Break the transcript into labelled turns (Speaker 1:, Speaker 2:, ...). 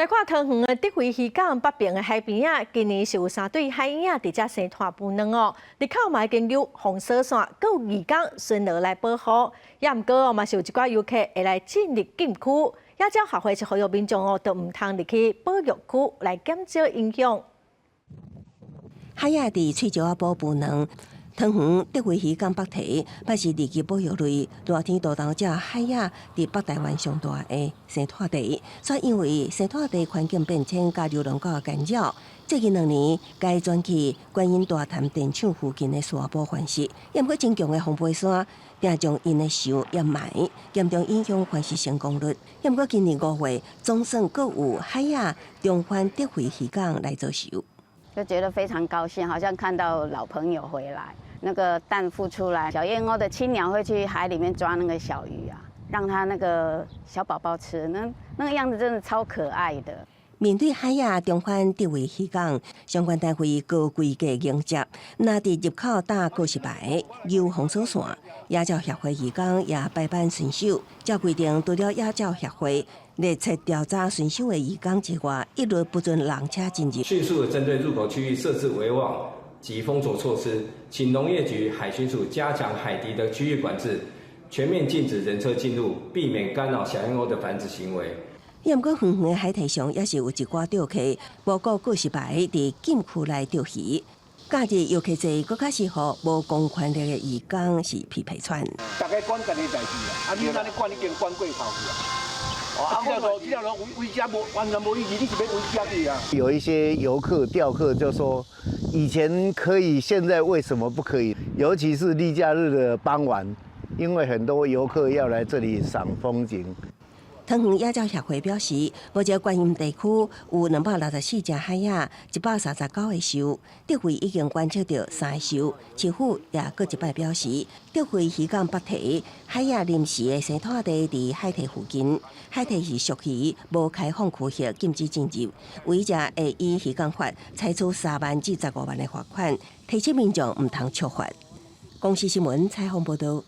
Speaker 1: 來看桃園的德惠漁港北爿的海邊仔，今年是有三對海鶯佇遮生湠孵卵哦。入口嘛已經有封鎖線，閣有義工巡邏來保護。也毋過哦，嘛是有一寡遊客會來進入禁區。野鳥協會是呼籲民眾哦，都毋通入去保育區來減少影響。
Speaker 2: 海鶯佇喙石仔埔孵卵，桃園德惠漁港北堤，嘛是二級保育類熱天渡頭隻海鶯佇北台灣上大的生湠地，煞因為生湠地環境變遷佮流浪狗的干擾，最近2年改轉去觀音大潭電廠附近的沙埔繁殖，也毋過真強的風飛沙，定將𪜶的鏽掩埋，嚴重影響繁殖成功率。也毋過今年5月，總算閣有海鶯重返德惠漁港來做鏽。
Speaker 3: 就覺得非常高興，好像看到老朋友回來。那個蛋孵出來，小燕鷗的親鳥會去海裡面抓那個小魚啊，讓它那個小寶寶吃，那個樣子真的超可愛的。
Speaker 2: 面對海鶯重返德惠漁港，相關單位高規格迎接，若佇入口打告示牌、有封鎖線，野鳥協會義工也排班巡守。照規定，除了野鳥協會列冊調查巡守的義工之外，一律不准人車進入。
Speaker 4: 迅速的針對入口區域設置圍網及封鎖措施，請農業局海巡署加強海堤的區域管制，全面禁止人車進入，避免干擾小燕鷗的繁殖行為。
Speaker 2: 也毋過，遠遠的海堤上也是有一寡釣客，無顧告示牌佇禁區內釣魚。假日遊客濟，閣較是予無公權力的漁工是皮皮喘。
Speaker 5: 逐家管家己代誌啊，啊你按呢管已經管過頭去啊。啊，這條路圍遮無完全無意義，你是欲圍遮去啊？
Speaker 6: 有一些遊客釣客就說，以前可以，現在為什麼不可以？尤其是例假日的傍晚，因為很多遊客要來這裡賞風景。
Speaker 2: 桃園野鳥協會表示，目前觀音地區有264隻海鶯，139個鏽，德惠已經觀測到三個鏽。市府也閣一擺表示，德惠漁港北堤海鶯臨時的生湠地佇海堤附近，海堤是屬於無開放區域，禁止進入。違者會依漁港法採處3萬至15萬的罰款，提醒民眾毋通觸犯。公視新聞採訪報導。